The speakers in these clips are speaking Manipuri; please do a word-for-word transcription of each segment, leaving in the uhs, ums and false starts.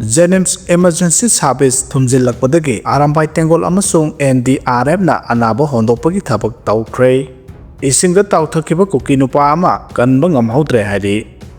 ꯖꯦꯅꯤꯝꯁ ꯏꯃꯔꯖꯦꯟꯁꯤ ꯁꯥꯔꯚꯤꯁ ꯊꯨꯝꯖꯤꯜꯂꯛꯄꯗꯒꯤ ꯑꯔꯥꯝꯕꯥꯏ ꯇꯦꯡꯒꯣꯜ ꯑꯃꯁꯨꯡ ꯑꯦꯟ ꯗꯤ ꯑꯥꯔ ꯑꯦꯐꯅ ꯑꯅꯥꯕ ꯍꯣꯟꯗꯣꯛꯄꯒꯤ ꯊꯕꯛ ꯇꯧꯈ꯭ꯔꯦ꯫ ꯏꯁꯤꯡꯗ ꯇꯥꯎꯊꯈꯤꯕ ꯀꯨꯀꯤ ꯅꯨꯄꯥ ꯑꯃ ꯀꯟꯕ ꯉꯝꯍꯧꯗ꯭ꯔꯦ ꯍꯥꯏꯔꯤ꯫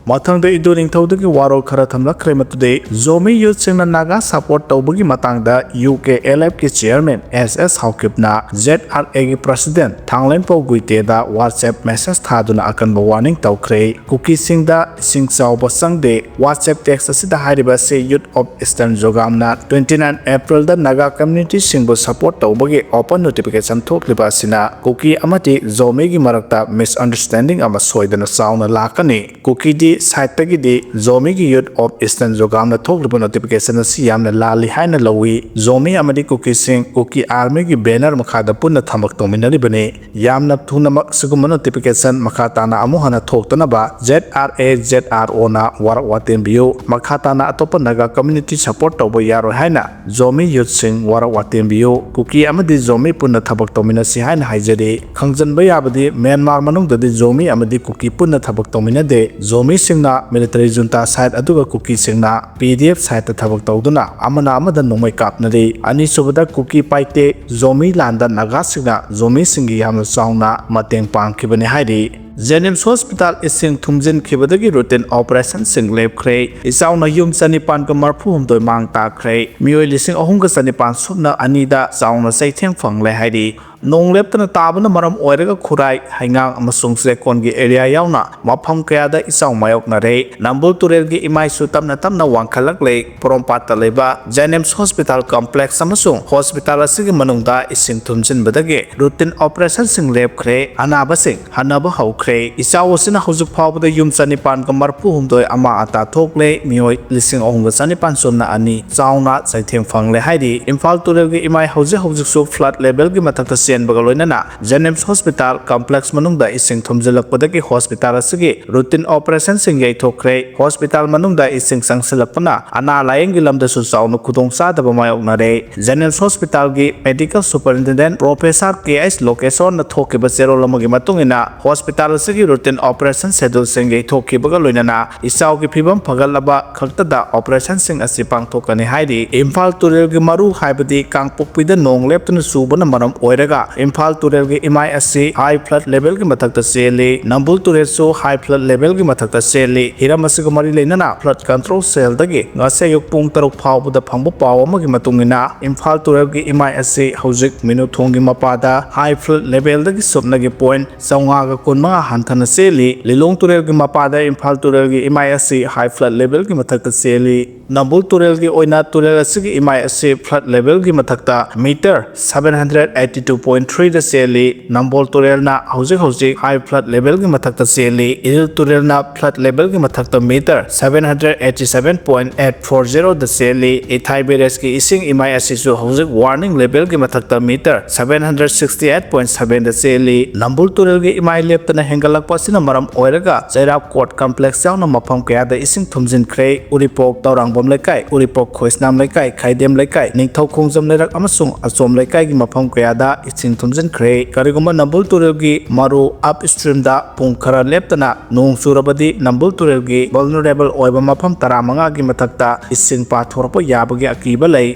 ꯃꯊꯪꯗ ꯏꯟꯗꯣ ꯅꯤꯡꯊꯧꯗꯒꯤ ꯋꯥꯔꯣꯜ ꯈꯔ ꯊꯝꯂꯛꯈ꯭ꯔꯦ꯫ ꯃꯗꯨꯗꯤ ꯖꯣꯃꯤ ꯌꯨꯠꯁꯤꯡꯅ ꯅꯥꯒꯥ ꯁꯄꯣꯔꯠ ꯇꯧꯕꯒꯤ ꯃꯇꯥꯡꯗ ꯌꯨ ꯀꯦ ꯑꯦꯜ ꯑꯦꯐꯀꯤ ꯆꯤꯌꯔꯃꯦꯟ ꯑꯦꯁ ꯑꯦꯁ ꯍꯥꯎꯀꯤꯞꯅ ꯖꯦꯠ ꯑꯥꯔ ꯑꯦꯒꯤ ꯄ꯭ꯔꯁꯤꯗꯦꯟ ꯊꯥꯡꯂꯦꯟꯄꯧ ꯒꯨꯏꯇꯦꯗ ꯋꯥꯠꯁꯑꯦꯞ ꯃꯦꯁꯦꯖ ꯊꯥꯗꯨꯅ ꯑꯀꯟꯕ ꯋꯥꯔꯅꯤꯡ ꯇꯧꯈ꯭ꯔꯦ꯫ ꯀꯨꯀꯤꯁꯤꯡꯗ ꯏꯁꯤꯡ ꯆꯥꯎꯕ ꯆꯪꯗꯦ꯫ ꯋꯥꯠꯁꯑꯦꯞ ꯇꯦꯛꯁ ꯑꯁꯤꯗ ꯍꯥꯏꯔꯤꯕ ꯑꯁꯤ ꯌꯨꯠ ꯑꯣꯐ ꯏꯁꯇꯔꯟ ꯖꯣꯒꯥꯝꯅ twenty nine Aprilꯗ ꯅꯥꯒꯥ ꯀꯝꯃ꯭ꯌꯨꯅꯤꯇꯤꯁꯤꯡꯕꯨ ꯁꯄꯣꯔꯠ ꯇꯧꯕꯒꯤ ꯑꯣꯄꯟ ꯅꯣꯇꯤꯐꯤꯀꯦꯁꯟ ꯊꯣꯛꯂꯤꯕ ꯑꯁꯤꯅ ꯀꯨꯀꯤ ꯑꯃꯗꯤ ꯖꯣꯃꯤꯒꯤ ꯃꯔꯛꯇ ꯃꯤꯁꯑꯟꯗꯔꯁ꯭ꯇꯦꯟꯗꯤꯡ ꯑꯃ ꯁꯣꯏꯗꯅ ꯆꯥꯎꯅ ꯂꯥꯛꯀꯅꯤ꯫ ꯀꯨꯀꯤꯗꯤ ꯁꯥꯏꯠꯇꯒꯤꯗꯤ ꯖꯣꯃꯤꯒꯤ ꯌꯨꯠ ꯑꯣꯐ ꯏꯁꯇꯔꯟ ꯖꯣꯒꯥꯝꯅ ꯊꯣꯛꯂꯤꯕ ꯅꯣꯇꯤꯐꯤꯀꯦꯁꯟ ꯑꯁꯤ ꯌꯥꯝꯅ ꯂꯥꯜꯂꯤ ꯍꯥꯏꯅ ꯂꯧꯏ꯫ ꯖꯣꯃꯤ ꯑꯃꯗꯤ ꯀꯨꯀꯤꯁꯤꯡ ꯀꯨꯀꯤ ꯑꯥꯔꯃꯤꯒꯤ ꯕꯦꯅꯔ ꯃꯈꯥꯗ ꯄꯨꯟꯅ ꯊꯕꯛ ꯇꯧꯃꯤꯟꯅꯔꯤꯕꯅꯤ꯫ ꯌꯥꯝꯅ ꯊꯨꯅꯃꯛ ꯁꯤꯒꯨꯝꯕ ꯅꯣꯇꯤꯐꯤꯀꯦꯁꯟ ꯃꯈꯥ ꯇꯥꯅ ꯑꯃꯨꯛ ꯍꯟꯅ ꯊꯣꯛꯇꯅꯕ Z R A Z R ꯑꯣꯅ ꯋꯥꯔꯛ ꯋꯥꯇꯦꯝꯕꯤꯌꯨ꯫ ꯃꯈꯥ ꯇꯥꯅ ꯑꯇꯣꯞꯄ ꯅꯥꯒꯥ ꯀꯝꯃ꯭ꯌꯨꯅꯤꯇꯤ ꯁꯄꯣꯔꯠ ꯇꯧꯕ ꯌꯥꯔꯣꯏ ꯍꯥꯏꯅ ꯖꯣꯃꯤ ꯌꯨꯠꯁꯤꯡ ꯋꯥꯔꯛ ꯋꯥꯇꯦꯝꯕꯤꯌꯨ꯫ ꯀꯨꯀꯤ ꯑꯃꯗꯤ ꯖꯣꯃꯤ ꯄꯨꯟꯅ ꯊꯕꯛ ꯇꯧꯃꯤꯟꯅꯁꯤ ꯍꯥꯏꯅ ꯍꯥꯏꯖꯔꯤ꯫ ꯈꯪꯖꯤꯟꯕ ꯌꯥꯕꯗꯤ ꯃ꯭ꯌꯥꯟꯃꯥꯔ ꯃꯅꯨꯡꯗꯗꯤ ꯖꯣꯃꯤ ꯑꯃꯗꯤ ꯀꯨꯀꯤ ꯄꯨꯟꯅ ꯊꯕꯛ ꯇꯧꯃꯤꯟꯅꯗꯦ꯫ ꯖꯣꯃꯤꯁꯤꯡꯅ ꯃꯤꯂꯤꯇꯔꯤ ꯖꯨꯟꯇꯥ ꯁꯥꯏꯠ ꯑꯗꯨꯒ ꯀꯨꯀꯤꯁꯤꯡꯅ ꯄꯤ ꯗꯤ ꯑꯦꯐ ꯁꯥꯏꯠꯇ ꯊꯕꯛ ꯇꯧꯗꯨꯅ ꯑꯃꯅ ꯑꯃꯗ ꯅꯣꯡꯃꯩ ꯀꯥꯞꯅꯔꯤ꯫ ꯑꯅꯤꯁꯨꯕꯗ ꯀꯨꯀꯤ ꯄꯥꯏꯇꯦ ꯖꯣꯃꯤ ꯂꯥꯟꯗ ꯅꯥꯒꯥꯁꯤꯡꯅ ꯖꯣꯃꯤꯁꯤꯡꯒꯤ ꯌꯥꯝꯅ ꯆꯥꯎꯅ ꯃꯇꯦꯡ ꯄꯥꯡꯈꯤꯕꯅꯤ ꯍꯥꯏꯔꯤ꯫ ꯖꯦꯅꯤꯝꯁ ꯍꯣꯁꯄꯤꯇꯥꯜ ꯏꯁꯤꯡ ꯊꯨꯝꯖꯤꯟꯈꯤꯕꯗꯒꯤ ꯔꯨꯇꯤꯟ ꯑꯣꯄꯔꯦꯁꯟꯁꯤꯡ ꯂꯦꯞꯈ꯭ꯔꯦ꯫ ꯏꯆꯥꯎꯅ ꯌꯨꯝ ꯆꯅꯤꯄꯥꯟꯒ ꯃꯔꯐꯨ ꯍꯨꯝꯗꯣꯏ ꯃꯥꯡ ꯇꯥꯛꯈ꯭ꯔꯦ꯫ ꯃꯤꯑꯣꯏ ꯂꯤꯁꯤꯡ ꯑꯍꯨꯝꯒ ꯆꯅꯤꯄꯥꯟ ꯁꯨꯞꯅ ꯑꯅꯤꯗ ꯆꯥꯎꯅ ꯆꯩꯊꯦꯡ ꯐꯪꯂꯦ ꯍꯥꯏꯔꯤ꯫ ꯅꯣꯡ ꯂꯦꯞꯇꯅ ꯇꯥꯕꯅ ꯃꯔꯝ ꯑꯣꯏꯔꯒ ꯈꯨꯔꯥꯏ, ꯍꯩꯉꯥꯡ ꯑꯃꯁꯨꯡ ꯆꯦꯛꯀꯣꯟꯒꯤ ꯑꯦꯔꯤꯌꯥ ꯌꯥꯎꯅ ꯃꯐꯝ ꯀꯌꯥꯗ ꯏꯆꯥꯎ ꯃꯥꯌꯣꯛꯅꯔꯦ꯫ ꯅꯝꯕꯨꯜ ꯇꯨꯔꯦꯜꯒꯤ ꯏꯃꯥꯏꯁꯨ ꯇꯞꯅ ꯇꯞꯅ ꯋꯥꯡꯈꯠꯂꯛꯂꯦ꯫ ꯄꯣꯔꯣꯝꯄꯥꯠꯇ ꯂꯩꯕ ꯖꯦꯅꯤꯝꯁ ꯍꯣꯁꯄꯤꯇꯥꯜ ꯀꯝꯄ꯭ꯂꯦꯛꯁ ꯑꯃꯁꯨꯡ ꯍꯣꯁꯄꯤꯇꯥꯜ ꯑꯁꯤꯒꯤ ꯃꯅꯨꯡꯗ ꯏꯁꯤꯡ ꯊꯨꯝꯖꯤꯟꯕꯗꯒꯤ ꯔꯨꯇꯤꯟ ꯑꯣꯄꯔꯦꯁꯟꯁꯤꯡ ꯂꯦꯞꯈ꯭ꯔꯦ꯫ ꯑꯅꯥꯕꯁꯤꯡ ꯍꯟꯅꯕ ꯍꯧꯈ꯭ꯔꯦ꯫ ꯏꯆꯥꯎ ꯑꯁꯤꯅ ꯍꯧꯖꯤꯛ ꯐꯥꯎꯕꯗ ꯌꯨꯝ ꯆꯅꯤꯄꯥꯟꯒ ꯃꯔꯐꯨ ꯍꯨꯝꯗꯣꯏ ꯑꯃꯥꯡ ꯑꯇꯥ ꯊꯣꯛꯂꯦ꯫ ꯃꯤꯑꯣꯏ ꯂꯤꯁꯤꯡ ꯑꯍꯨꯝꯒ ꯆꯅꯤꯄꯥꯟ ꯁꯨꯞꯅ ꯑꯅꯤ ꯆꯥꯎꯅ ꯆꯩꯊꯦꯡ ꯐꯪꯂꯦ ꯍꯥꯏꯔꯤ꯫ ꯏꯝꯐꯥꯜ ꯇꯨꯔꯦꯜꯒꯤ ꯏꯃꯥꯏ ꯍꯧꯖꯤꯛ ꯍꯧꯖꯤꯛꯁꯨ ꯐ꯭ꯂꯠ ꯂꯦꯚꯦꯜꯒꯤ ꯃꯊꯛꯇ ꯆꯦꯟꯕꯒ ꯂꯣꯏꯅꯅ ꯖꯦꯅꯤꯝꯁ ꯍꯣꯁꯄꯤꯇꯥꯜ ꯀꯝꯄ꯭ꯂꯦꯛꯁ ꯃꯅꯨꯡꯗ ꯏꯁꯤꯡ ꯊꯨꯝꯖꯤꯜꯂꯛꯄꯗꯒꯤ ꯍꯣꯁꯄꯤꯇꯥꯜ ꯑꯁꯤꯒꯤ ꯔꯨꯇꯤꯟ ꯑꯣꯄꯔꯦꯁꯟꯁꯤꯡ ꯌꯩꯊꯣꯛꯈ꯭ꯔꯦ꯫ ꯍꯣꯁꯄꯤꯇꯥꯜ ꯃꯅꯨꯡꯗ ꯏꯁꯤꯡ ꯆꯪꯁꯤꯜꯂꯛꯄꯅ ꯑꯅꯥ ꯂꯥꯌꯦꯡꯒꯤ ꯂꯝꯗꯁꯨ ꯆꯥꯎꯅ ꯈꯨꯗꯣꯡꯆꯥꯗꯕ ꯃꯥꯌꯣꯛꯅꯔꯦ꯫ ꯖꯦꯅꯤꯝꯁ ꯍꯣꯁꯄꯤꯇꯥꯜꯒꯤ ꯃꯦꯗꯤꯀꯦꯜ ꯁꯨꯄꯔꯤꯟꯇꯦꯟꯗꯦꯟꯠ ꯄ꯭ꯔꯣꯐꯦꯁꯔ ꯀꯦ ꯑꯩꯆ ꯂꯣꯀꯦꯁꯣꯔꯅ ꯊꯣꯛꯈꯤꯕ ꯆꯦꯔꯣꯜ ꯑꯃꯒꯤ ꯃꯇꯨꯡ ꯏꯟꯅ, ꯍꯣꯁꯄꯤꯇꯥꯜ ꯑꯁꯤꯒꯤ routine operation scheduleꯁꯤꯡ ꯌꯩꯊꯣꯛꯈꯤꯕꯒ ꯂꯣꯏꯅꯅ ꯏꯆꯥꯎꯒꯤ ꯐꯤꯕꯝ ꯐꯒꯠꯂꯕ ꯈꯛꯇꯗ operationꯁꯤꯡ ꯑꯁꯤ ꯄꯥꯡꯊꯣꯛꯀꯅꯤ ꯍꯥꯏꯔꯤ꯫ ꯏꯝꯐꯥꯜ ꯇꯨꯔꯦꯜꯒꯤ ꯃꯔꯨ ꯍꯥꯏꯕꯗꯤ ꯀꯥꯡꯄꯣꯛꯄꯤꯗ ꯅꯣꯡ ꯂꯦꯞꯇꯅ ꯆꯨꯕꯅ ꯃꯔꯝ ꯑꯣꯏꯔꯒ ꯏꯝꯐꯥꯜ ꯇꯨꯔꯦꯜꯒꯤ ꯏꯃꯥꯏ ꯑꯁꯤ high flood levelꯒꯤ ꯃꯊꯛꯇ ꯆꯦꯜꯂꯤ꯫ ꯅꯝꯕꯨꯜ ꯇꯨꯔꯦꯜꯁꯨ high flood levelꯒꯤ ꯃꯊꯛꯇ ꯆꯦꯜꯂꯤ꯫ ꯍꯤꯔꯝ ꯑꯁꯤꯒ ꯃꯔꯤ ꯂꯩꯅꯅ flood control cellꯗꯒꯤ ꯉꯁꯤ ꯑꯌꯨꯛ ꯄꯨꯡ ꯇꯔꯨꯛ ꯐꯥꯎꯕꯗ ꯐꯪꯕ ꯄꯥꯎ ꯑꯃꯒꯤ ꯃꯇꯨꯡ ꯏꯟꯅ ꯏꯝꯐꯥꯜ ꯇꯨꯔꯦꯜꯒꯤ ꯏꯃꯥꯏ ꯑꯁꯤ ꯍꯧꯖꯤꯛ ꯃꯤꯅꯨꯊꯣꯡꯒꯤ ꯃꯄꯥꯗ high flood levelꯗꯒꯤ ꯁꯨꯞꯅꯒꯤ point ꯆꯥꯝꯃꯉꯥꯒ ꯀꯨꯟꯃꯉꯥ ꯍꯟꯊꯅ ꯆꯦꯜꯂꯤ꯫ ꯂꯤꯂꯣꯡ ꯇꯨꯔꯦꯜꯒꯤ ꯃꯄꯥꯗ ꯏꯝꯐꯥꯜ ꯇꯨꯔꯦꯜꯒꯤ ꯏꯃꯥꯏ ꯑꯁꯤ high flood levelꯒꯤ ꯃꯊꯛꯇ ꯆꯦꯜꯂꯤ꯫ ꯅꯝꯕꯨꯜ ꯇꯨꯔꯦꯜꯒꯤ ꯑꯣꯏꯅ ꯇꯨꯔꯦꯜ ꯑꯁꯤꯒꯤ ꯏꯃꯥꯏ ꯑꯁꯤ flood levelꯒꯤ ꯃꯊꯛꯇ meter seven hundred eighty two point threeꯗ ꯆꯦꯜꯂꯤ꯫ ꯅꯝꯕꯣꯜ ꯇꯨꯔꯦꯜꯅ ꯍꯧꯖꯤꯛ ꯍꯧꯖꯤꯛ high flood levelꯒꯤ ꯃꯊꯛꯇ ꯆꯦꯜꯂꯤ꯫ ꯏꯔꯤꯜ ꯇꯨꯔꯦꯜꯅ flood levelꯒꯤ ꯃꯊꯛꯇ meter seven hundred eighty seven point eight four zeroꯗ ꯆꯦꯜꯂꯤ꯫ ꯏꯊꯥꯏ barrageꯀꯤ ꯏꯁꯤꯡ ꯏꯃꯥꯏ ꯑꯁꯤꯁꯨ ꯍꯧꯖꯤꯛ warning levelꯒꯤ ꯃꯊꯛꯇ meter seven hundred sixty eight point sevenꯗ ꯆꯦꯜꯂꯤ꯫ ꯅꯝꯕꯨꯜ ꯇꯨꯔꯦꯜꯒꯤ ꯏꯃꯥꯏ ꯂꯦꯞꯇꯅ ꯍꯦꯟꯒꯠꯂꯛꯄ ꯑꯁꯤꯅ ꯃꯔꯝ ꯑꯣꯏꯔꯒ ꯆꯩꯔꯥꯞ court complex ꯌꯥꯎꯅ ꯃꯐꯝ ꯀꯌꯥꯗ ꯏꯁꯤꯡ ꯊꯨꯝꯖꯤꯟꯈ꯭ꯔꯦ꯫ ꯎꯔꯤꯄꯣꯛ, ꯇꯧꯔꯥꯡꯕꯝ ꯂꯩꯀꯥꯏ, ꯎꯔꯤꯄꯣꯛ ꯈꯣꯏꯁꯅꯥꯝ ꯂꯩꯀꯥꯏ, ꯈꯥꯏꯗꯦꯝ ꯂꯩꯀꯥꯏ, ꯅꯤꯡꯊꯧ ꯈꯣꯡꯖꯝ ꯂꯩꯔꯛ ꯑꯃꯁꯨꯡ ꯑꯆꯣꯝ ꯂꯩꯀꯥꯏꯒꯤ ꯃꯐꯝ ꯀꯌꯥꯗ ꯏꯁꯤꯡ ꯊꯨꯝꯖꯤꯟꯈ꯭ꯔꯦ꯫ ꯀꯔꯤꯒꯨꯝꯕ ꯅꯝꯕꯨꯜ ꯇꯨꯔꯦꯜꯒꯤ ꯃꯔꯨ upstreamꯗ ꯄꯨꯡ ꯈꯔ ꯂꯦꯞꯇꯅ ꯅꯣꯡ ꯆꯨꯔꯕꯗꯤ ꯅꯝꯕꯨꯜ ꯇꯨꯔꯦꯜꯒꯤ vulnerable ꯑꯣꯏꯕ ꯃꯐꯝ ꯇꯔꯥꯃꯉꯥꯒꯤ ꯃꯊꯛꯇ ꯏꯁꯤꯡ ꯄꯥꯊꯣꯔꯛꯄ ꯌꯥꯕꯒꯤ ꯑꯀꯤꯕ ꯂꯩ꯫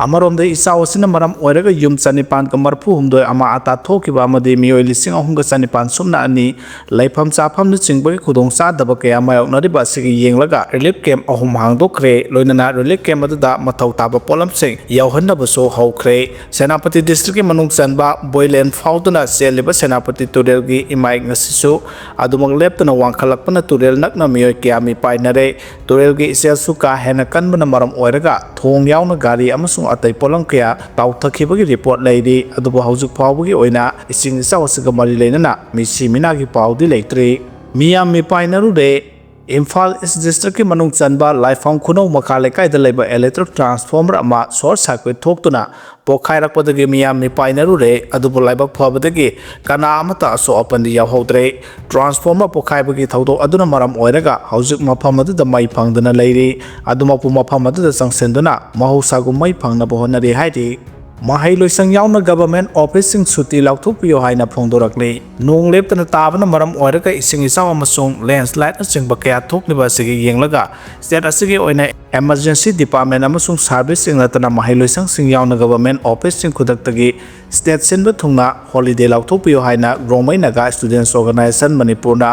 ꯑꯃꯔꯣꯝꯗ ꯏꯆꯥꯎ ꯑꯁꯤꯅ ꯃꯔꯝ ꯑꯣꯏꯔꯒ ꯌꯨꯝ ꯆꯅꯤꯄꯥꯟꯒ ꯃꯔꯤꯐꯨ ꯍꯨꯝꯗꯣꯏ ꯑꯃꯥ ꯑꯇꯥ ꯊꯣꯛꯈꯤꯕ ꯑꯃꯗꯤ ꯃꯤꯑꯣꯏ ꯂꯤꯁꯤꯡ ꯑꯍꯨꯝꯒ ꯆꯅꯤꯄꯥꯟ ꯁꯨꯞꯅ ꯑꯅꯤ ꯂꯩꯐꯝ ꯆꯥꯐꯝꯅꯆꯤꯡꯕꯒꯤ ꯈꯨꯗꯣꯡꯆꯥꯗꯕ ꯀꯌꯥ ꯃꯥꯌꯣꯛꯅꯔꯤꯕ ꯑꯁꯤꯒꯤ ꯌꯦꯡꯂꯒ relief camp ꯑꯍꯨꯝ ꯍꯥꯡꯗꯣꯛꯈ꯭ꯔꯦ꯫ ꯂꯣꯏꯅꯅ relief camp ꯑꯗꯨꯗ ꯃꯊꯧ ꯇꯥꯕ ꯄꯣꯠꯂꯝꯁꯤꯡ ꯌꯧꯍꯟꯅꯕꯁꯨ ꯍꯧꯈ꯭ꯔꯦ꯫ ꯁꯦꯅꯥꯄꯇꯤ districtꯀꯤ ꯃꯅꯨꯡ ꯆꯟꯕ ꯕꯣꯏꯂꯦꯟ ꯐꯥꯎꯗꯨꯅ ꯆꯦꯜꯂꯤꯕ ꯁꯦꯅꯥꯄꯇꯤ ꯇꯨꯔꯦꯜꯒꯤ ꯏꯃꯥꯏ ꯉꯁꯤꯁꯨ ꯑꯗꯨꯃꯛ ꯂꯦꯞꯇꯅ ꯋꯥꯡꯈꯠꯂꯛꯄꯅ ꯇꯨꯔꯦꯜ ꯅꯛꯅ ꯃꯤꯑꯣꯏ ꯀꯌꯥ ꯃꯤꯄꯥꯏꯅꯔꯦ꯫ ꯇꯨꯔꯦꯜꯒꯤ ꯏꯆꯦꯜꯁꯨ ꯀꯥ ꯍꯦꯟꯅ ꯀꯟꯕꯅ ꯃꯔꯝ ꯑꯣꯏꯔꯒ ꯊꯣꯡ ꯌꯥꯎꯅ ꯒꯥꯔꯤ ꯑꯃꯁꯨꯡ ꯑꯇꯩ ꯄꯣꯠꯂꯝ ꯀꯌꯥ ꯇꯥꯎꯊꯈꯤꯕꯒꯤ report ꯂꯩꯔꯤ꯫ ꯑꯗꯨꯕꯨ ꯍꯧꯖꯤꯛ ꯐꯥꯎꯕꯒꯤ ꯑꯣꯏꯅ ꯏꯁꯤꯡ ꯏꯆꯥꯎ ꯑꯁꯤꯒ ꯃꯔꯤ ꯂꯩꯅꯅ ꯃꯤꯁꯤ ꯃꯤꯅꯥꯒꯤ ꯄꯥꯎꯗꯤ ꯂꯩꯇ꯭ꯔꯤ꯫ ꯃꯤꯌꯥꯝ ꯃꯤꯄꯥꯏꯅꯔꯨꯔꯦ꯫ ꯏꯝꯐꯥꯜ East districtꯀꯤ ꯃꯅꯨꯡ ꯆꯟꯕ ꯂꯥꯏꯐꯝ ꯈꯨꯅꯧ ꯃꯈꯥ ꯂꯩꯀꯥꯏꯗ ꯂꯩꯕ electric transformer ꯑꯃ short circuit ꯊꯣꯛꯇꯨꯅ ꯄꯣꯈꯥꯏꯔꯛꯄꯗꯒꯤ ꯃꯤꯌꯥꯝ ꯃꯤꯄꯥꯏꯅꯔꯨꯔꯦ꯫ ꯑꯗꯨꯕꯨ ꯂꯥꯏꯕꯛ ꯐꯕꯗꯒꯤ ꯀꯅꯥ ꯑꯃꯠꯇ ꯑꯁꯣꯛ ꯑꯄꯟꯗꯤ ꯌꯥꯎꯍꯧꯗ꯭ꯔꯦ꯫ Transformer ꯄꯣꯈꯥꯏꯕꯒꯤ ꯊꯧꯗꯣꯛ ꯑꯗꯨꯅ ꯃꯔꯝ ꯑꯣꯏꯔꯒ ꯍꯧꯖꯤꯛ ꯃꯐꯝ ꯑꯗꯨꯗ ꯃꯩ ꯐꯪꯗꯅ ꯂꯩꯔꯤ꯫ ꯑꯗꯨꯃꯛꯄꯨ ꯃꯐꯝ ꯑꯗꯨꯗ ꯆꯪꯁꯤꯟꯗꯨꯅ ꯃꯍꯧꯁꯥꯒꯨꯝ ꯃꯩ ꯐꯪꯅꯕ ꯍꯣꯠꯅꯔꯤ ꯍꯥꯏꯔꯤ꯫ ꯃꯍꯩ ꯂꯣꯏꯁꯪ ꯌꯥꯎꯅ ꯒꯚꯔꯟꯃꯦꯟꯠ ꯑꯣꯐꯤꯁꯁꯤꯡ ꯁꯨꯇꯤ ꯂꯥꯎꯊꯣꯛꯄꯤꯌꯨ ꯍꯥꯏꯅ ꯐꯣꯡꯗꯣꯔꯛꯂꯤ꯫ ꯅꯣꯡ ꯂꯦꯞꯇꯅ ꯇꯥꯕꯅ ꯃꯔꯝ ꯑꯣꯏꯔꯒ ꯏꯁꯤꯡ ꯏꯆꯥꯎ ꯑꯃꯁꯨꯡ ꯂꯦꯟꯁꯂꯥꯏꯗꯅꯆꯤꯡꯕ ꯀꯌꯥ ꯊꯣꯛꯂꯤꯕ ꯑꯁꯤꯒꯤ ꯌꯦꯡꯂꯒ ꯁ꯭ꯇꯦꯠ ꯑꯁꯤꯒꯤ ꯑꯣꯏꯅ ꯏꯃꯔꯖꯦꯟꯁꯤ ꯗꯤꯄꯥꯔꯠꯃꯦꯟꯠ ꯑꯃꯁꯨꯡ ꯁꯥꯔꯚꯤꯁꯁꯤꯡ ꯅꯠꯇꯅ ꯃꯍꯩ ꯂꯣꯏꯁꯪꯁꯤꯡ ꯌꯥꯎꯅ ꯒꯚꯔꯟꯃꯦꯟꯠ ꯑꯣꯐꯤꯁꯁꯤꯡ ꯈꯨꯗꯛꯇꯒꯤ ꯁ꯭ꯇꯦꯠ ꯁꯤꯟꯕ ꯊꯨꯡꯅ ꯍꯣꯂꯤꯗꯦ ꯂꯥꯎꯊꯣꯛꯄꯤꯌꯨ ꯍꯥꯏꯅ ꯔꯣꯡꯃꯩ ꯅꯥꯒꯥ ꯁ꯭ꯇꯨꯗꯦꯟꯠꯁ ꯑꯣꯔꯒꯅꯥꯏꯖꯦꯁꯟ ꯃꯅꯤꯄꯨꯔꯅ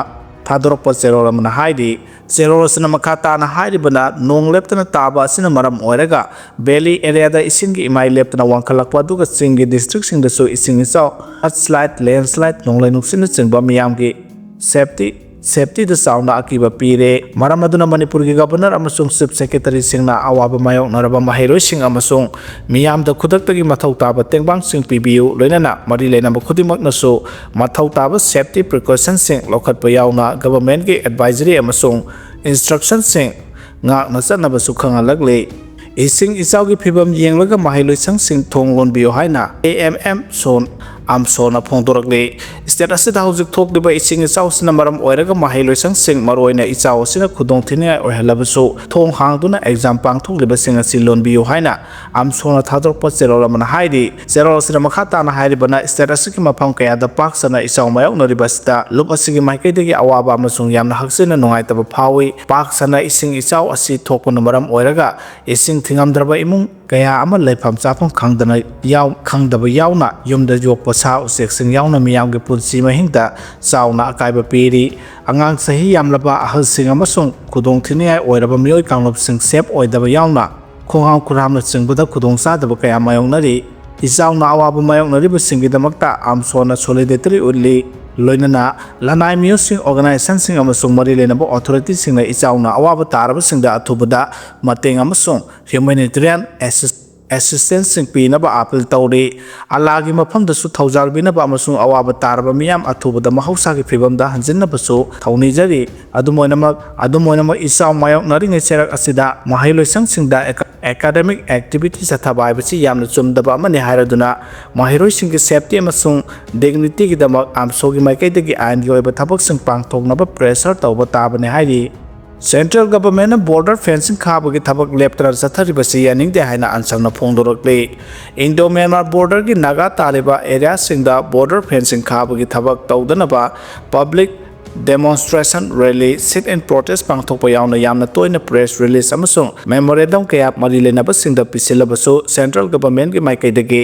ꯊꯥꯗꯣꯔꯛꯄ ꯆꯦꯔꯣꯜ ꯑꯃꯅ ꯍꯥꯏꯔꯤ꯫ ꯆꯦꯔꯣꯜ ꯑꯁꯤꯅ ꯃꯈꯥ ꯇꯥꯅ ꯍꯥꯏꯔꯤꯕꯅ, ꯅꯣꯡ ꯂꯦꯞꯇꯅ ꯇꯥꯕ ꯑꯁꯤꯅ ꯃꯔꯝ ꯑꯣꯏꯔꯒ ꯚꯦꯂꯤ ꯑꯦꯔꯤꯌꯥꯗ ꯏꯁꯤꯡꯒꯤ ꯏꯃꯥꯏ ꯂꯦꯞꯇꯅ ꯋꯥꯡꯈꯠꯂꯛꯄ ꯑꯗꯨꯒ ꯆꯤꯡꯒꯤ ꯗꯤꯁꯇ꯭ꯔꯤꯛꯁꯤꯡꯗꯁꯨ ꯏꯁꯤꯡ ꯏꯆꯥꯎ, ꯃꯗꯁ꯭ꯂꯥꯏꯗ, ꯂꯦꯟꯁꯂꯥꯏꯗ, ꯅꯣꯡꯂꯩ ꯅꯨꯡꯁꯤꯠꯅꯆꯤꯡꯕ ꯃꯤꯌꯥꯝꯒꯤ ꯁꯦꯐꯇꯤ, ꯁꯦꯐꯇꯤꯗ ꯆꯥꯎꯅ ꯑꯀꯤꯕ ꯄꯤꯔꯦ꯫ ꯃꯔꯝ ꯑꯗꯨꯅ ꯃꯅꯤꯄꯨꯔꯒꯤ ꯒꯚꯔꯅꯔ ꯑꯃꯁꯨꯡ ꯆꯤꯐ ꯁꯦꯀ꯭ꯔꯦꯇꯔꯤꯁꯤꯡꯅ ꯑꯋꯥꯕ ꯃꯥꯌꯣꯛꯅꯔꯕ ꯃꯍꯩꯔꯣꯏꯁꯤꯡ ꯑꯃꯁꯨꯡ ꯃꯤꯌꯥꯝꯗ ꯈꯨꯗꯛꯇꯒꯤ ꯃꯊꯧ ꯇꯥꯕ ꯇꯦꯡꯕꯥꯡꯁꯤꯡ ꯄꯤꯕꯤꯌꯨ, ꯂꯣꯏꯅꯅ ꯃꯔꯤ ꯂꯩꯅꯕ ꯈꯨꯗꯤꯡꯃꯛꯅꯁꯨ ꯃꯊꯧ ꯇꯥꯕ ꯁꯦꯐꯇꯤ ꯄ꯭ꯔꯤꯀꯣꯁꯟꯁꯤꯡ ꯂꯧꯈꯠꯄ ꯌꯥꯎꯅ ꯒꯚꯔꯟꯃꯦꯟꯠꯀꯤ ꯑꯦꯗꯚꯥꯏꯖꯔꯤ ꯑꯃꯁꯨꯡ ꯏꯟꯁꯇ꯭ꯔꯛꯁꯟꯁꯤꯡ ꯉꯥꯛꯅ ꯆꯠꯅꯕꯁꯨ ꯈꯪꯍꯜꯂꯛꯂꯤ꯫ ꯏꯁꯤꯡ ꯏꯆꯥꯎꯒꯤ ꯐꯤꯕꯝ ꯌꯦꯡꯂꯒ ꯃꯍꯩ ꯂꯣꯏꯁꯪꯁꯤꯡ ꯊꯣꯡ ꯂꯣꯟꯕꯤꯌꯨ ꯍꯥꯏꯅ A M M soan ꯑꯝꯁꯣꯅ ꯐꯣꯡꯗꯣꯔꯛꯂꯤ꯫ State ꯑꯁꯤꯗ ꯍꯧꯖꯤꯛ ꯊꯣꯛꯂꯤꯕ ꯏꯁꯤꯡ ꯏꯆꯥꯎꯁꯤꯅ ꯃꯔꯝ ꯑꯣꯏꯔꯒ ꯃꯍꯩ ꯂꯣꯏꯁꯪꯁꯤꯡ, ꯃꯔꯨꯑꯣꯏꯅ ꯏꯆꯥꯎ ꯑꯁꯤꯅ ꯈꯨꯗꯣꯡ ꯊꯤꯅꯤꯡꯉꯥꯏ ꯑꯣꯏꯍꯜꯂꯕꯁꯨ, ꯊꯣꯡ ꯍꯥꯡꯗꯨꯅ ꯑꯦꯛꯖꯥꯝ ꯄꯥꯡꯊꯣꯛꯂꯤꯕꯁꯤꯡ ꯑꯁꯤ ꯂꯣꯟꯕꯤꯌꯨ ꯍꯥꯏꯅ ꯑꯝꯁꯣꯅ ꯊꯥꯗꯣꯔꯛꯄ ꯆꯦꯔꯣꯜ ꯑꯃꯅ ꯍꯥꯏꯔꯤ꯫ ꯆꯦꯔꯣꯜ ꯑꯁꯤꯗ ꯃꯈꯥ ꯇꯥꯅ ꯍꯥꯏꯔꯤꯕꯅ, ꯁ꯭ꯇꯦꯠ ꯑꯁꯤꯒꯤ ꯃꯐꯝ ꯀꯌꯥꯗ ꯄꯥꯛ ꯁꯟꯅ ꯏꯆꯥꯎ ꯃꯥꯌꯣꯛꯅꯔꯤꯕ ꯑꯁꯤꯗ ꯂꯨꯞ ꯑꯁꯤꯒꯤ ꯃꯥꯏꯀꯩꯗꯒꯤ ꯑꯋꯥꯕ ꯑꯃꯁꯨꯡ ꯌꯥꯝꯅ ꯍꯛꯆꯤꯟꯅ ꯅꯨꯡꯉꯥꯏꯇꯕ ꯐꯥꯎꯏ꯫ ꯄꯥꯛ ꯁꯟꯅ ꯏꯁꯤꯡ ꯏꯆꯥꯎ ꯑꯁꯤ ꯊꯣꯛꯄꯅ ꯃꯔꯝ ꯑꯣꯏꯔꯒ ꯏꯁꯤꯡ ꯊꯤꯡꯉꯝꯗ꯭ꯔꯕ ꯏꯃꯨꯡ ꯀꯌꯥ ꯑꯃ ꯂꯩꯐꯝ ꯆꯥꯐꯝ ꯈꯪꯗꯅ ꯌꯥꯎ-, ꯈꯪꯗꯕ ꯌꯥꯎꯅ ꯌꯨꯝꯗ ꯌꯣꯛꯄ ꯁꯥ ꯎꯆꯦꯛꯁꯤꯡ ꯌꯥꯎꯅ ꯃꯤꯌꯥꯝꯒꯤ ꯄꯨꯟꯁꯤ ꯃꯍꯤꯡꯗ ꯆꯥꯎꯅ ꯑꯀꯥꯏꯕ ꯄꯤꯔꯤ꯫ ꯑꯉꯥꯡ ꯆꯍꯤ ꯌꯥꯝꯂꯕ, ꯑꯍꯜꯁꯤꯡ ꯑꯃꯁꯨꯡ ꯈꯨꯗꯣꯡꯊꯤꯅꯤꯡꯉꯥꯏ ꯑꯣꯏꯔꯕ ꯃꯤꯑꯣꯏ ꯀꯥꯡꯂꯨꯞꯁꯤꯡ ꯁꯦꯐ ꯑꯣꯏꯗꯕ ꯌꯥꯎꯅ ꯈꯣꯡꯍꯥꯝ ꯈꯨꯔꯍꯥꯝꯅꯆꯤꯡꯕꯗ ꯈꯨꯗꯣꯡꯆꯥꯗꯕ ꯀꯌꯥ ꯃꯥꯌꯣꯛꯅꯔꯤ꯫ ꯏꯆꯥꯎꯅ ꯑꯋꯥꯕ ꯃꯥꯌꯣꯛꯅꯔꯤꯕꯁꯤꯡꯒꯤꯗꯃꯛꯇ ꯑꯝꯁꯣꯟꯅ ꯁꯣꯂꯤꯗꯦꯇꯔꯤ ꯎꯠꯂꯤ, ꯂꯣꯏꯅꯅ ꯂꯅꯥꯏ ꯃꯤꯑꯣꯏꯁꯤꯡ, ꯑꯣꯔꯒꯅꯥꯏꯖꯦꯁꯟꯁꯤꯡ ꯑꯃꯁꯨꯡ ꯃꯔꯤ ꯂꯩꯅꯕ ꯑꯣꯊꯣꯔꯤꯇꯤꯁꯤꯡꯅ ꯏꯆꯥꯎꯅ ꯑꯋꯥꯕ ꯇꯥꯔꯕꯁꯤꯡꯗ ꯑꯊꯨꯕꯗ ꯃꯇꯦꯡ ꯑꯃꯁꯨꯡ ꯍ꯭ꯌꯨꯃꯦꯅꯤꯇꯦꯔꯤꯌꯥꯟ ꯑꯦꯁꯤꯁ-, ꯑꯦꯁꯤꯁꯇꯦꯟꯁꯁꯤꯡ ꯄꯤꯅꯕ ꯑꯥꯄꯤꯜ ꯇꯧꯔꯤ꯫ ꯑꯜꯂꯥꯒꯤ ꯃꯐꯝꯗꯁꯨ ꯊꯧꯖꯥꯜ ꯄꯤꯅꯕ ꯑꯃꯁꯨꯡ ꯑꯋꯥꯕ ꯇꯥꯔꯕ ꯃꯤꯌꯥꯝ ꯑꯊꯨꯕꯗ ꯃꯍꯧꯁꯥꯒꯤ ꯐꯤꯕꯝꯗ ꯍꯟꯖꯤꯟꯅꯕꯁꯨ ꯊꯧꯅꯤꯖꯔꯤ꯫ ꯑꯗꯨꯝ ꯑꯣꯏꯅꯃꯛ, ꯑꯗꯨꯝ ꯑꯣꯏꯅꯃꯛ, ꯏꯆꯥꯎ ꯃꯥꯌꯣꯛꯅꯔꯤꯉꯩ ꯆꯩꯔꯛ ꯑꯁꯤꯗ ꯃꯍꯩꯂꯣꯏꯁꯪꯁꯤꯡꯗ ꯑꯦꯀꯥ-, ꯑꯦꯀꯥꯗꯦꯃꯤꯛ ꯑꯦꯛꯇꯤꯚꯤꯇꯤ ꯆꯠꯊꯕ ꯍꯥꯏꯕꯁꯤ ꯌꯥꯝꯅ ꯆꯨꯝꯗꯕ ꯑꯃꯅꯤ ꯍꯥꯏꯔꯗꯨꯅ, ꯃꯍꯩꯔꯣꯏꯁꯤꯡꯒꯤ ꯁꯦꯐꯇꯤ ꯑꯃꯁꯨꯡ ꯗꯤꯒꯅꯤꯇꯤꯒꯤꯗꯃꯛ ꯑꯝꯁꯣꯒꯤ ꯃꯥꯏꯀꯩꯗꯒꯤ ꯑꯥꯏꯟꯒꯤ ꯑꯣꯏꯕ ꯊꯕꯛꯁꯤꯡ ꯄꯥꯡꯊꯣꯛꯅꯕ ꯄ꯭ꯔꯦꯁꯔ ꯇꯧꯕ ꯇꯥꯕꯅꯤ ꯍꯥꯏꯔꯤ꯫ Central Governmentꯅ border fencing ꯈꯥꯕꯒꯤ ꯊꯕꯛ ꯂꯦꯞꯇꯅ ꯆꯠꯊꯔꯤꯕꯁꯤ ꯌꯥꯅꯤꯡꯗꯦ ꯍꯥꯏꯅ ꯑꯟꯁꯝꯅ ꯐꯣꯡꯗꯣꯔꯛꯂꯤ꯫ Indo Myanmar borderꯒꯤ ꯅꯥꯒꯥ ꯇꯥꯔꯤꯕ areaꯁꯤꯡꯗ border fencing ꯈꯥꯕꯒꯤ ꯊꯕꯛ ꯇꯧꯗꯅꯕ public demonstration, rally, sit-in protest ꯄꯥꯡꯊꯣꯛꯄ ꯌꯥꯎꯅ ꯌꯥꯝꯅ ꯇꯣꯏꯅ press release ꯑꯃꯁꯨꯡ memorandum ꯀꯌꯥ ꯃꯔꯤ ꯂꯩꯅꯕꯁꯤꯡꯗ ꯄꯤꯁꯤꯜꯂꯕꯁꯨ, Central Governmentꯀꯤ ꯃꯥꯏꯀꯩꯗꯒꯤ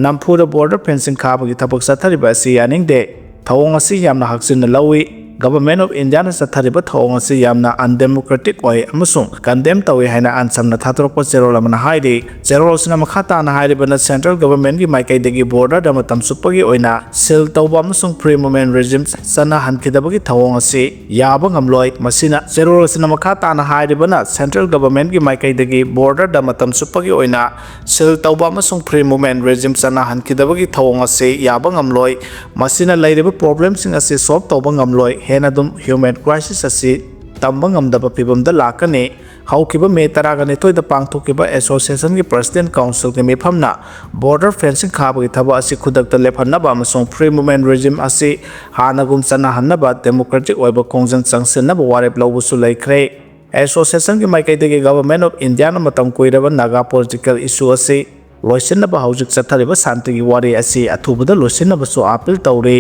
ꯅꯝꯐꯨꯗ border fencing ꯈꯥꯕꯒꯤ ꯊꯕꯛ ꯆꯠꯊꯔꯤꯕ ꯑꯁꯤ ꯌꯥꯅꯤꯡꯗꯦ꯫ ꯊꯧꯑꯣꯡ ꯑꯁꯤ ꯌꯥꯝꯅ ꯍꯛꯆꯤꯟꯅ ꯂꯧꯏ꯫ Government of Indiaꯅ ꯆꯠꯊꯔꯤꯕ ꯊꯧꯑꯣꯡ ꯑꯁꯤ ꯌꯥꯝꯅ undemocratic ꯑꯣꯏ ꯑꯃꯁꯨꯡ condemn ꯇꯧꯏ ꯍꯥꯏꯅ ꯑꯟꯁꯝꯅ ꯊꯥꯗꯣꯔꯛꯄ ꯆꯦꯔꯣꯜ ꯑꯃꯅ ꯍꯥꯏꯔꯤ꯫ ꯆꯦꯔꯣꯜ ꯑꯁꯤꯅ ꯃꯈꯥ ꯇꯥꯅ ꯍꯥꯏꯔꯤꯕꯅ, Central Governmentꯀꯤ ꯃꯥꯏꯀꯩꯗꯒꯤ borderꯗ ꯃꯇꯝ ꯆꯨꯞꯄꯒꯤ ꯑꯣꯏꯅ seal ꯇꯧꯕ ꯑꯃꯁꯨꯡ free movement regime ꯆꯠꯅꯍꯟꯈꯤꯗꯕꯒꯤ ꯊꯧꯑꯣꯡ ꯑꯁꯤ ꯌꯥꯕ ꯉꯝꯂꯣꯏ꯫ ꯃꯁꯤꯅ, ꯆꯦꯔꯣꯜ ꯑꯁꯤꯅ ꯃꯈꯥ ꯇꯥꯅ ꯍꯥꯏꯔꯤꯕꯅ, Central Governmentꯀꯤ ꯃꯥꯏꯀꯩꯗꯒꯤ borderꯗ ꯃꯇꯝ ꯆꯨꯞꯄꯒꯤ ꯑꯣꯏꯅ seal ꯇꯧꯕ ꯑꯃꯁꯨꯡ free movement regime ꯆꯠꯅꯍꯟꯈꯤꯗꯕꯒꯤ ꯊꯧꯑꯣꯡ ꯑꯁꯤ ꯌꯥꯕ ꯉꯝꯂꯣꯏ꯫ ꯃꯁꯤꯅ ꯂꯩꯔꯤꯕ problemꯁꯤꯡ ꯑꯁꯤ solve ꯇꯧꯕ ꯉꯝꯂꯣꯏ꯫ ꯍꯦꯟꯅ ꯑꯗꯨꯝ human crisis ꯑꯁꯤ ꯇꯝꯕ ꯉꯝꯗꯕ ꯐꯤꯚꯝꯗ ꯂꯥꯛꯀꯅꯤ꯫ ꯍꯧꯈꯤꯕ ꯃꯦ ꯇꯔꯥꯒ ꯅꯤꯊꯣꯏꯗ ꯄꯥꯡꯊꯣꯛꯈꯤꯕ Associationꯒꯤ President Councilꯒꯤ ꯃꯤꯐꯝꯅ border fencing ꯈꯥꯕꯒꯤ ꯊꯕꯛ ꯑꯁꯤ ꯈꯨꯗꯛꯇ ꯂꯦꯞꯍꯟꯅꯕ ꯑꯃꯁꯨꯡ free movement regime ꯑꯁꯤ ꯍꯥꯟꯅꯒꯨꯝ ꯆꯠꯅꯍꯟꯅꯕ democratic ꯑꯣꯏꯕ ꯈꯣꯡꯖꯪ ꯆꯪꯁꯤꯟꯅꯕ ꯋꯥꯔꯦꯞ ꯂꯧꯕꯁꯨ ꯂꯩꯈ꯭ꯔꯦ꯫ Associationꯒꯤ ꯃꯥꯏꯀꯩꯗꯒꯤ Government of Indiaꯅ ꯃꯇꯝ ꯀꯨꯏꯔꯕ ꯅꯥꯒꯥ political issue ꯑꯁꯤ ꯂꯣꯏꯁꯤꯟꯅꯕ ꯍꯧꯖꯤꯛ ꯆꯠꯊꯔꯤꯕ ꯁꯥꯟꯇꯤꯒꯤ ꯋꯥꯔꯤ ꯑꯁꯤ ꯑꯊꯨꯕꯗ ꯂꯣꯏꯁꯤꯟꯅꯕꯁꯨ appeal ꯇꯧꯔꯤ꯫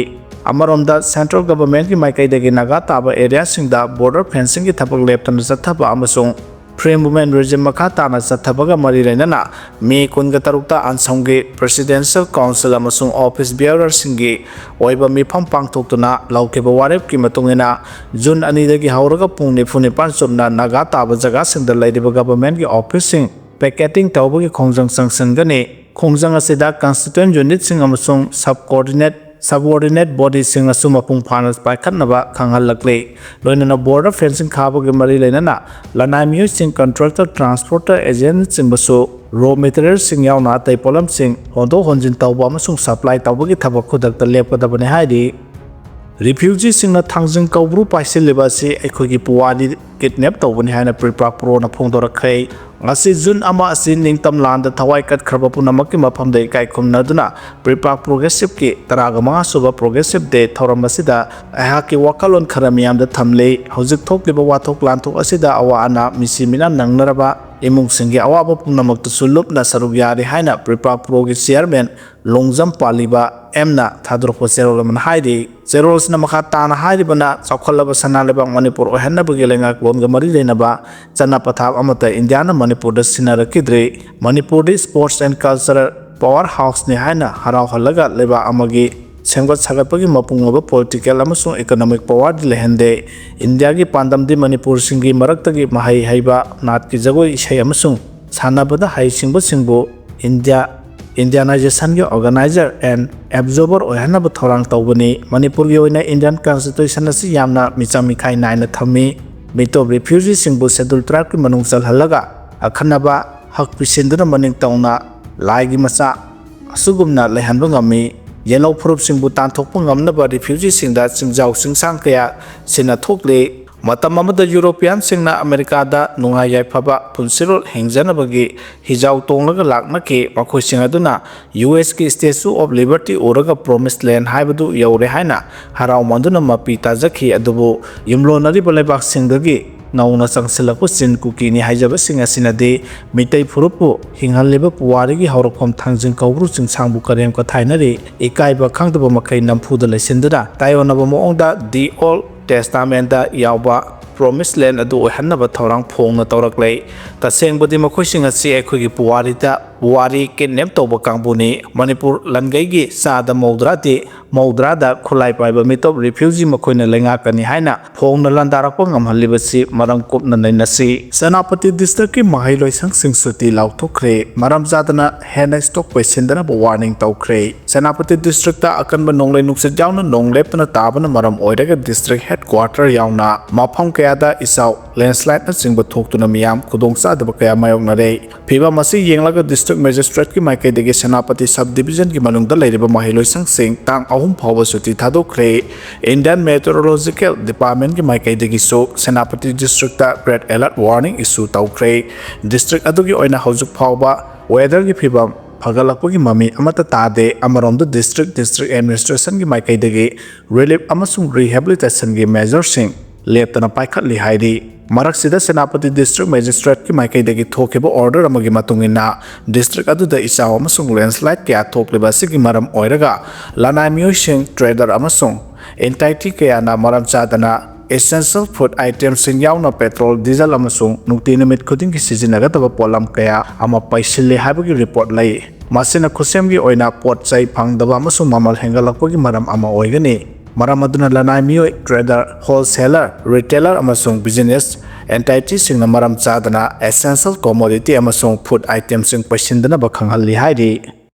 ꯑꯃꯔꯣꯝꯗ, Central Governmentꯀꯤ ꯃꯥꯏꯀꯩꯗꯒꯤ ꯅꯥꯒꯥ ꯇꯥꯕ areaꯁꯤꯡꯗ border fencingꯒꯤ ꯊꯕꯛ ꯂꯦꯞꯇꯅ ꯆꯠꯊꯕ ꯑꯃꯁꯨꯡ free movement regime ꯃꯈꯥ ꯇꯥꯅ ꯆꯠꯊꯕꯒ ꯃꯔꯤ ꯂꯩꯅꯅ ꯃꯦ ꯀꯨꯟꯒ ꯇꯔꯨꯛꯇ ꯑꯟꯁꯝꯒꯤ Presidential Council ꯑꯃꯁꯨꯡ office bearerꯁꯤꯡꯒꯤ ꯑꯣꯏꯕ ꯃꯤꯐꯝ ꯄꯥꯡꯊꯣꯛꯇꯨꯅ ꯂꯧꯈꯤꯕ ꯋꯥꯔꯦꯞꯀꯤ ꯃꯇꯨꯡ ꯏꯟꯅ, ꯖꯨꯟ ꯑꯅꯤꯗꯒꯤ ꯍꯧꯔꯒ ꯄꯨꯡ ꯅꯤꯐꯨ ꯅꯤꯄꯥꯟ ꯆꯨꯞꯅ ꯅꯥꯒꯥ ꯇꯥꯕ ꯖꯒꯥꯁꯤꯡꯗ ꯂꯩꯔꯤꯕ governmentꯀꯤ officeꯁꯤꯡ picketing ꯇꯧꯕꯒꯤ ꯈꯣꯡꯖꯪ ꯆꯪꯁꯤꯟꯒꯅꯤ꯫ ꯈꯣꯡꯖꯪ ꯑꯁꯤꯗ constituent unitꯁꯤꯡ ꯑꯃꯁꯨꯡ subordinate, subordinate bodyꯁꯤꯡꯅꯁꯨ ꯃꯄꯨꯡ ꯐꯥꯅ ꯄꯥꯏꯈꯠꯅꯕ ꯈꯪꯍꯜꯂꯛꯂꯤ꯫ ꯂꯣꯏꯅꯅ border fencing ꯈꯥꯕꯒꯤ ꯃꯔꯤ ꯂꯩꯅꯅ ꯂꯅꯥꯏ ꯃꯤꯑꯣꯏꯁꯤꯡ, contractor, transporter agentꯅꯆꯤꯡꯕꯁꯨ raw materialꯁꯤꯡ ꯌꯥꯎꯅ ꯑꯇꯩ ꯄꯣꯠꯂꯝꯁꯤꯡ ꯍꯣꯟꯗꯣꯛ ꯍꯣꯟꯖꯤꯟ ꯇꯧꯕ ꯑꯃꯁꯨꯡ supply ꯇꯧꯕꯒꯤ ꯊꯕꯛ ꯈꯨꯗꯛꯇ ꯂꯦꯞꯀꯗꯕꯅꯤ ꯍꯥꯏꯔꯤ꯫ ꯔꯤꯐ꯭ꯌꯨꯖꯤꯁꯤꯡꯅ ꯊꯥꯡꯖꯤꯡ ꯀꯧꯕ꯭ꯔꯨ ꯄꯥꯏꯁꯤꯜꯂꯤꯕ ꯑꯁꯤ ꯑꯩꯈꯣꯏꯒꯤ ꯄꯨꯋꯥꯔꯤ ꯀꯤꯗꯅꯦꯞ ꯇꯧꯕꯅꯤ ꯍꯥꯏꯅ ꯄ꯭ꯔꯤꯄꯥꯛ ꯄ꯭ꯔꯣꯅ ꯐꯣꯡꯗꯣꯔꯛꯈ꯭ꯔꯦ꯫ ꯉꯁꯤ ꯖꯨꯟ ꯑꯃ ꯑꯁꯤ ꯅꯤꯡꯇꯝ ꯂꯥꯟꯗ ꯊꯋꯥꯏ ꯀꯠꯈ꯭ꯔꯕ ꯄꯨꯝꯅꯃꯛꯀꯤ ꯃꯐꯝꯗ ꯏꯀꯥꯏ ꯈꯨꯝꯅꯗꯨꯅ ꯄ꯭ꯔꯤꯄꯥꯛ ꯄ꯭ꯔꯣꯒ꯭ꯔꯦꯁꯤꯞꯀꯤ ꯇꯔꯥꯒ ꯃꯉꯥ ꯁꯨꯕ ꯄ꯭ꯔꯣꯒ꯭ꯔꯦꯁꯤꯞ ꯗꯦ ꯊꯧꯔꯝ ꯑꯁꯤꯗ ꯑꯩꯍꯥꯛꯀꯤ ꯋꯥꯈꯜꯂꯣꯟ ꯈꯔ ꯃꯤꯌꯥꯝꯗ ꯊꯝꯂꯤ꯫ ꯍꯧꯖꯤꯛ ꯊꯣꯛꯂꯤꯕ ꯋꯥꯊꯣꯛ ꯂꯥꯟꯊꯣꯛ ꯑꯁꯤꯗ ꯑꯋꯥ ꯑꯅꯥ, ꯃꯤꯁꯤ ꯃꯤꯅꯥ ꯅꯪꯅꯔꯕ ꯏꯃꯨꯡꯁꯤꯡꯒꯤ ꯑꯋꯥꯕ ꯄꯨꯝꯅꯃꯛꯇꯁꯨ ꯂꯨꯞꯅ ꯁꯔꯨꯛ ꯌꯥꯔꯤ ꯍꯥꯏꯅ ꯄ꯭ꯔꯤꯄꯥꯛ ꯄ꯭ꯔꯣꯒꯤ ꯆꯤꯌꯔꯃꯦꯟ ꯂꯣꯡꯖꯝ ꯄꯥꯂꯤꯕ ꯑꯦꯝꯅ ꯊꯥꯗꯣꯔꯛꯄ ꯆꯦꯔꯣꯜ ꯑꯃꯅ ꯍꯥꯏꯔꯤ꯫ ꯆꯦꯔꯣꯜꯁꯤꯅ ꯃꯈꯥ ꯇꯥꯅ ꯍꯥꯏꯔꯤꯕꯅ, ꯆꯥꯎꯈꯠꯂꯕ ꯁꯅꯥ ꯂꯩꯕꯥꯛ ꯃꯅꯤꯄꯨꯔ ꯑꯣꯏꯍꯟꯅꯕꯒꯤ ꯂꯩꯉꯥꯛꯂꯣꯟꯒ ꯃꯔꯤ ꯂꯩꯅꯕ ꯆꯠꯅ ꯄꯊꯥꯞ ꯑꯃꯠꯇ ꯏꯟꯗꯤꯌꯥꯅ ꯃꯅꯤꯄꯨꯔꯗ ꯁꯤꯟꯅꯔꯛꯈꯤꯗ꯭ꯔꯤ꯫ ꯃꯅꯤꯄꯨꯔꯗꯤ sports and cultural power houseꯅꯤ ꯍꯥꯏꯅ ꯍꯔꯥꯎꯍꯜꯂꯒ ꯂꯩꯕꯥꯛ ꯑꯃꯒꯤ ꯁꯦꯝꯒꯠ ꯁꯥꯒꯠꯄꯒꯤ ꯃꯄꯨꯡ ꯑꯣꯏꯕ political ꯑꯃꯁꯨꯡ economic powerꯗꯤ ꯂꯩꯍꯟꯗꯦ꯫ ꯏꯟꯗꯤꯌꯥꯒꯤ ꯄꯥꯟꯗꯝꯗꯤ ꯃꯅꯤꯄꯨꯔꯁꯤꯡꯒꯤ ꯃꯔꯛꯇꯒꯤ ꯃꯍꯩ ꯍꯩꯕ, ꯅꯥꯠꯀꯤ ꯖꯒꯣꯏ, ꯏꯁꯩ ꯑꯃꯁꯨꯡ ꯁꯥꯟꯅꯕꯗ ꯍꯩꯁꯤꯡꯕꯁꯤꯡꯕꯨ ꯏꯟꯗꯤꯌꯥ Indianizationꯒꯤ organizer and absorber ꯑꯣꯏꯍꯟꯅꯕ ꯊꯧꯔꯥꯡ ꯇꯧꯕꯅꯤ꯫ ꯃꯅꯤꯄꯨꯔꯒꯤ ꯑꯣꯏꯅ Indian Constitution ꯑꯁꯤ ꯌꯥꯝꯅ ꯃꯤꯆꯪ ꯃꯤꯈꯥꯏ ꯅꯥꯏꯅ ꯊꯝꯃꯤ꯫ ꯃꯤꯇꯣꯞ ꯔꯤꯐ꯭ꯌꯨꯖꯤꯁꯤꯡꯕꯨ Scheduled Tribeꯀꯤ ꯃꯅꯨꯡ ꯆꯜꯍꯜꯂꯒ ꯑꯈꯟꯅꯕ ꯍꯛ ꯄꯤꯁꯤꯟꯗꯨꯅ ꯃꯅꯤꯡ ꯇꯧꯅ ꯂꯥꯏꯒꯤ ꯃꯆꯥ ꯑꯁꯤꯒꯨꯝꯅ ꯂꯩꯍꯟꯕ ꯉꯝꯃꯤ꯫ ꯌꯦꯜꯍꯧ ꯐꯨꯔꯨꯞꯁꯤꯡꯕꯨ ꯇꯥꯟꯊꯣꯛꯄ ꯉꯝꯅꯕ ꯔꯤꯐ꯭ꯌꯨꯖꯤꯁꯤꯡꯗ ꯆꯤꯡꯖꯥꯎ ꯆꯤꯡꯁꯥꯡ ꯀꯌꯥ ꯁꯤꯟꯅ ꯊꯣꯛꯂꯤ꯫ ꯃꯇꯝ ꯑꯃꯗ ꯌꯨꯔꯣꯄꯤꯌꯥꯟꯁꯤꯡꯅ ꯑꯃꯦꯔꯤꯀꯥꯗ ꯅꯨꯡꯉꯥꯏ ꯌꯥꯏꯐꯕ ꯄꯨꯟꯁꯤꯔꯣꯜ ꯍꯤꯡꯖꯅꯕꯒꯤ ꯍꯤꯖꯥꯎ ꯇꯣꯡꯂꯒ ꯂꯥꯛꯅꯈꯤ꯫ ꯃꯈꯣꯏꯁꯤꯡ ꯑꯗꯨꯅ ꯌꯨ ꯑꯦꯁꯀꯤ Statue of Liberty ꯎꯔꯒ Promised Land ꯍꯥꯏꯕꯗꯨ ꯌꯧꯔꯦ ꯍꯥꯏꯅ ꯍꯔꯥꯎꯃꯟꯗꯨꯅ ꯃꯄꯤ ꯇꯥꯖꯈꯤ꯫ ꯑꯗꯨꯕꯨ ꯌꯨꯝꯂꯣꯟꯅꯔꯤꯕ ꯂꯩꯕꯥꯛꯁꯤꯡꯗꯒꯤ ꯅꯧꯅ ꯆꯪꯁꯤꯜꯂꯛꯄ ꯆꯤꯟ ꯀꯨꯀꯤꯅꯤ ꯍꯥꯏꯖꯕꯁꯤꯡ ꯑꯁꯤꯅꯗꯤ ꯃꯤꯇꯩ ꯐꯨꯔꯨꯞꯄꯨ ꯍꯤꯡꯍꯜꯂꯤꯕ ꯄꯨꯋꯥꯔꯤꯒꯤ ꯍꯧꯔꯛꯐꯝ ꯊꯥꯡꯖꯤꯡ ꯀꯧꯕ꯭ꯔꯨ ꯆꯤꯡꯁꯥꯡꯕꯨ ꯀꯔꯦꯝ ꯀꯊꯥꯏꯅꯔꯤ꯫ ꯏꯀꯥꯏꯕ ꯈꯪꯗꯕ ꯃꯈꯩ ꯅꯝꯐꯨꯗ ꯂꯩꯁꯤꯟꯗꯨꯅ ꯇꯥꯏꯑꯣꯟꯅꯕ ꯃꯑꯣꯡꯗ The Old Testamentꯗ ꯌꯥꯎꯕ Promised Land ꯑꯗꯨ ꯑꯣꯏꯍꯟꯅꯕ ꯊꯧꯔꯥꯡ ꯐꯣꯡꯅ ꯇꯧꯔꯛꯂꯦ꯫ ꯇꯁꯦꯡꯕꯗꯤ ꯃꯈꯣꯏꯁꯤꯡ ꯑꯁꯤ ꯑꯩꯈꯣꯏꯒꯤ ꯄꯨꯋꯥꯔꯤꯗ, ꯄꯨꯋꯥꯔꯤ kidnap ꯇꯧꯕ ꯀꯥꯡꯕꯨꯅꯤ꯫ ꯃꯅꯤꯄꯨꯔ ꯂꯟꯒꯩꯒꯤ ꯆꯥꯗ ꯃꯧꯗ꯭ꯔꯥꯗꯤ, ꯃꯧꯗ꯭ꯔꯥꯗ ꯈꯨꯠꯂꯥꯏ ꯄꯥꯏꯕ ꯃꯤꯇꯣꯞ ꯔꯤꯐ꯭ꯌꯨꯖꯤ ꯃꯈꯣꯏꯅ ꯂꯩꯉꯥꯛꯀꯅꯤ ꯍꯥꯏꯅ ꯐꯣꯡꯅ ꯂꯥꯟꯗꯥꯔꯛꯄ ꯉꯝꯍꯜꯂꯤꯕꯁꯤ ꯃꯔꯝ ꯀꯨꯞꯅ ꯅꯩꯅꯁꯤ꯫ ꯁꯦꯅꯥꯄꯇꯤ ꯗꯤꯁꯇ꯭ꯔꯤꯛꯀꯤ ꯃꯍꯩꯂꯣꯏꯁꯪꯁꯤꯡ ꯁꯨꯇꯤ ꯂꯥꯎꯊꯣꯛꯈ꯭ꯔꯦ꯫ ꯃꯔꯝ ꯆꯥꯗꯅ ꯍꯦꯟꯅ ꯏꯁꯇꯣꯛ ꯄꯩꯁꯤꯟꯗꯅꯕ ꯋꯥꯔꯅꯤꯡ ꯇꯧꯈ꯭ꯔꯦ꯫ ꯁꯦꯅꯥꯄꯇꯤ ꯗꯤꯁꯇ꯭ꯔꯤꯛꯇ ꯑꯀꯟꯕ ꯅꯣꯡꯂꯩ ꯅꯨꯡꯁꯤꯠ ꯌꯥꯎꯅ ꯅꯣꯡ ꯂꯦꯞꯇꯅ ꯇꯥꯕꯅ ꯃꯔꯝ ꯑꯣꯏꯔꯒ ꯗꯤꯁꯇ꯭ꯔꯤꯛ ꯍꯦꯗ ꯀ꯭ꯋꯥꯔꯇꯔ ꯌꯥꯎꯅ ꯃꯐꯝ ꯀꯌꯥꯗ ꯏꯆꯥꯎ, ꯂꯦꯟꯁꯂꯥꯏꯗꯅꯆꯤꯡꯕ ꯊꯣꯛꯇꯨꯅ ꯃꯤꯌꯥꯝ ꯈꯨꯗꯣꯡꯆꯥꯗꯕ ꯀꯌꯥ ꯃꯥꯌꯣꯛꯅꯔꯦ꯫ ꯐꯤꯚꯝ ꯑꯁꯤ ꯌꯦꯡꯂꯒ ꯗꯤꯁꯇ꯭ꯔꯤꯛ District Magistrateꯀꯤ ꯃꯥꯏꯀꯩꯗꯒꯤ ꯁꯦꯅꯥꯄꯇꯤ Sub Divisionꯒꯤ ꯃꯅꯨꯡꯗ ꯂꯩꯔꯤꯕ ꯃꯍꯩꯂꯣꯏꯁꯪꯁꯤꯡ ꯇꯥꯡ ꯑꯍꯨꯝ ꯐꯥꯎꯕ ꯁꯨꯇꯤ ꯊꯥꯗꯣꯛꯈ꯭ꯔꯦ꯫ Indian Meteorological Departmentꯀꯤ ꯃꯥꯏꯀꯩꯗꯒꯤꯁꯨ Senapati Districtꯇ Red Alert Warning issue ꯇꯧꯈ꯭ꯔꯦ꯫ District ꯑꯗꯨꯒꯤ ꯑꯣꯏꯅ ꯍꯧꯖꯤꯛ ꯐꯥꯎꯕ weatherꯒꯤ ꯐꯤꯕꯝ ꯐꯒꯠꯂꯛꯄꯒꯤ ꯃꯃꯤ ꯑꯃꯠꯇ ꯇꯥꯗꯦ꯫ ꯑꯃꯔꯣꯝꯗ District, District Administrationꯒꯤ ꯃꯥꯏꯀꯩꯗꯒꯤ relief ꯑꯃꯁꯨꯡ rehabilitationꯒꯤ measureꯁꯤꯡ ꯂꯦꯞꯇꯅ ꯄꯥꯏꯈꯠꯂꯤ ꯍꯥꯏꯔꯤ꯫ ꯃꯔꯛꯁꯤꯗ ꯁꯦꯅꯥꯄꯇꯤ District Magistrateꯀꯤ ꯃꯥꯏꯀꯩꯗꯒꯤ ꯊꯣꯛꯈꯤꯕ order ꯑꯃꯒꯤ ꯃꯇꯨꯡ ꯏꯟꯅ district ꯑꯗꯨꯗ ꯏꯆꯥꯎ ꯑꯃꯁꯨꯡ landslide ꯀꯌꯥ ꯊꯣꯛꯂꯤꯕ ꯑꯁꯤꯒꯤ ꯃꯔꯝ ꯑꯣꯏꯔꯒ ꯂꯅꯥꯏ ꯃꯤꯑꯣꯏꯁꯤꯡ, trader ꯑꯃꯁꯨꯡ entity ꯀꯌꯥꯅ ꯃꯔꯝ ꯆꯥꯗꯅ essential food itemsꯁꯤꯡ ꯌꯥꯎꯅ petrol, diesel ꯑꯃꯁꯨꯡ ꯅꯨꯡꯇꯤ ꯅꯨꯃꯤꯠ ꯈꯨꯗꯤꯡꯒꯤ ꯁꯤꯖꯤꯟꯅꯒꯗꯕ ꯄꯣꯠꯂꯝ ꯀꯌꯥ ꯑꯃ ꯄꯩꯁꯤꯜꯂꯤ ꯍꯥꯏꯕꯒꯤ report ꯂꯩ꯫ ꯃꯁꯤꯅ ꯈꯨꯠꯁꯦꯝꯒꯤ ꯑꯣꯏꯅ ꯄꯣꯠ ꯆꯩ ꯐꯪꯗꯕ ꯑꯃꯁꯨꯡ ꯃꯃꯜ ꯍꯦꯟꯒꯠꯂꯛꯄꯒꯤ ꯃꯔꯝ ꯑꯃ ꯑꯣꯏꯒꯅꯤ꯫ ꯃꯔꯝ ꯑꯗꯨꯅ ꯂꯅꯥꯏ ꯃꯤꯑꯣꯏ, trader, wholesaler, retailer ꯑꯃꯁꯨꯡ business entityꯁꯤꯡꯅ ꯃꯔꯝ ꯆꯥꯗꯅ essential commodity ꯑꯃꯁꯨꯡ food itemꯁꯤꯡ ꯄꯩꯁꯤꯟꯗꯅꯕ ꯈꯪꯍꯜꯂꯤ ꯍꯥꯏꯔꯤ꯫